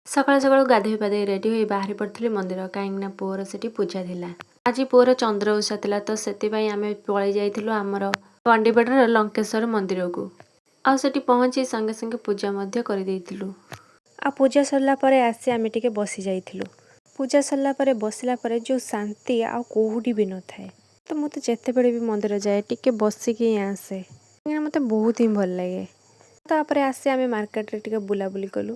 ସକାଳୁ ସକାଳୁ ଗାଧୋଇ ପାଧୋଇ ରେଡ଼ି ହୋଇ ବାହାରି ପଡ଼ିଥିଲି ମନ୍ଦିର, କାହିଁକିନା ପୁଅର ସେଠି ପୂଜା ଥିଲା। ଆଜି ପୁଅର ଚନ୍ଦ୍ର ଓଷା ଥିଲା, ତ ସେଥିପାଇଁ ଆମେ ପଳେଇ ଯାଇଥିଲୁ ଆମର ଗଣ୍ଡିପଡ଼ାର ଲଙ୍କେଶ୍ୱର ମନ୍ଦିରକୁ। ଆଉ ସେଠି ପହଞ୍ଚି ସଙ୍ଗେ ସଙ୍ଗେ ପୂଜା ମଧ୍ୟ କରିଦେଇଥିଲୁ। ଆଉ ପୂଜା ସରିଲା ପରେ ଆସି ଆମେ ଟିକେ ବସି ଯାଇଥିଲୁ। ପୂଜା ସରିଲା ପରେ ବସିଲା ପରେ ଯେଉଁ ଶାନ୍ତି ଆଉ କେଉଁଠି ବି ନଥାଏ। ତ ମୁଁ ତ ଯେତେବେଳେ ବି ମନ୍ଦିର ଯାଏ, ଟିକେ ବସିକି ହିଁ ଆସେ, କାହିଁକିନା ମୋତେ ବହୁତ ହିଁ ଭଲ ଲାଗେ। ତାପରେ ଆସି ଆମେ ମାର୍କେଟରେ ଟିକେ ବୁଲାବୁଲି କଲୁ।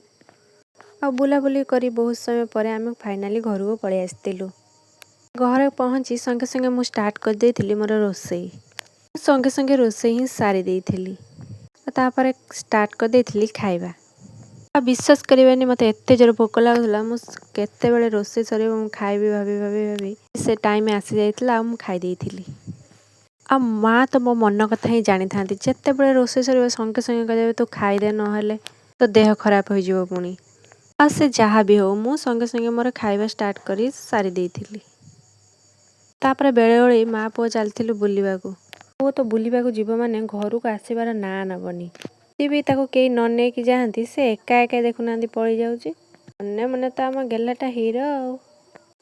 ଆଉ ବୁଲାବୁଲି କରି ବହୁତ ସମୟ ପରେ ଆମେ ଫାଇନାଲି ଘରକୁ ପଳେଇ ଆସିଥିଲୁ। ଘରେ ପହଞ୍ଚି ସଙ୍ଗେ ସଙ୍ଗେ ମୁଁ ଷ୍ଟାର୍ଟ କରିଦେଇଥିଲି ମୋର ରୋଷେଇ। ସଙ୍ଗେ ସଙ୍ଗେ ରୋଷେଇ ହିଁ ସାରି ଦେଇଥିଲି ଆଉ ତାପରେ ଷ୍ଟାର୍ଟ କରିଦେଇଥିଲି ଖାଇବା। ଆଉ ବିଶ୍ୱାସ କରିବେନି, ମୋତେ ଏତେ ଜୋର ଭୋକ ଲାଗୁଥିଲା। ମୁଁ କେତେବେଳେ ରୋଷେଇ ସରିବ, ମୁଁ ଖାଇବି ଭାବି ଭାବି ଭାବି ସେ ଟାଇମ୍ ଆସିଯାଇଥିଲା ଆଉ ମୁଁ ଖାଇ ଦେଇଥିଲି। ଆଉ ମା ତ ମୋ ମନ କଥା ହିଁ ଜାଣିଥାନ୍ତି। ଯେତେବେଳେ ରୋଷେଇ ସରିବ, ସଙ୍ଗେ ସଙ୍ଗେ କହିଦେବେ, "ତୁ ଖାଇଦେ, ନହେଲେ ତୋ ଦେହ ଖରାପ ହୋଇଯିବ ପୁଣି।" ଆଉ ସେ ଯାହା ବି ହଉ, ମୁଁ ସଙ୍ଗେ ସଙ୍ଗେ ମୋର ଖାଇବା ଷ୍ଟାର୍ଟ କରି ସାରି ଦେଇଥିଲି। ତାପରେ ବେଳଓଳି ମା ପୁଅ ଚାଲିଥିଲୁ ବୁଲିବାକୁ। ପୁଅ ତ ବୁଲିବାକୁ ଯିବ ମାନେ ଘରକୁ ଆସିବାର ନାଁ ନେବନି। ଯଦି ବି ତାକୁ କେହି ନ ନେଇକି ଯାଆନ୍ତି, ସେ ଏକା ଏକା ଦେଖୁନାହାନ୍ତି ପଳେଇ ଯାଉଛି। ମନେ ମନେ ତ ଆମ ଗେଲାଟା ହିରୋ ଆଉ।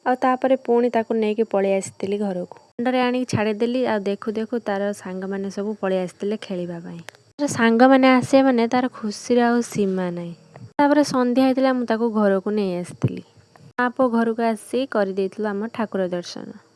ଆଉ ତାପରେ ପୁଣି ତାକୁ ନେଇକି ପଳେଇ ଆସିଥିଲି ଘରକୁ। ଦାଣ୍ଡରେ ଆଣିକି ଛାଡ଼ିଦେଲି ଆଉ ଦେଖୁ ଦେଖୁ ତାର ସାଙ୍ଗମାନେ ସବୁ ପଳେଇ ଆସିଥିଲେ ଖେଳିବା ପାଇଁ। ତାର ସାଙ୍ଗମାନେ ଆସିବେ ମାନେ ତାର ଖୁସିର ଆଉ ସୀମା ନାହିଁ। ତାପରେ ସନ୍ଧ୍ୟା ହେଇଥିଲା, ମୁଁ ତାକୁ ଘରକୁ ନେଇ ଆସିଥିଲି। ମା ପୁଅ ଘରକୁ ଆସି କରିଦେଇଥିଲୁ ଆମ ଠାକୁର ଦର୍ଶନ।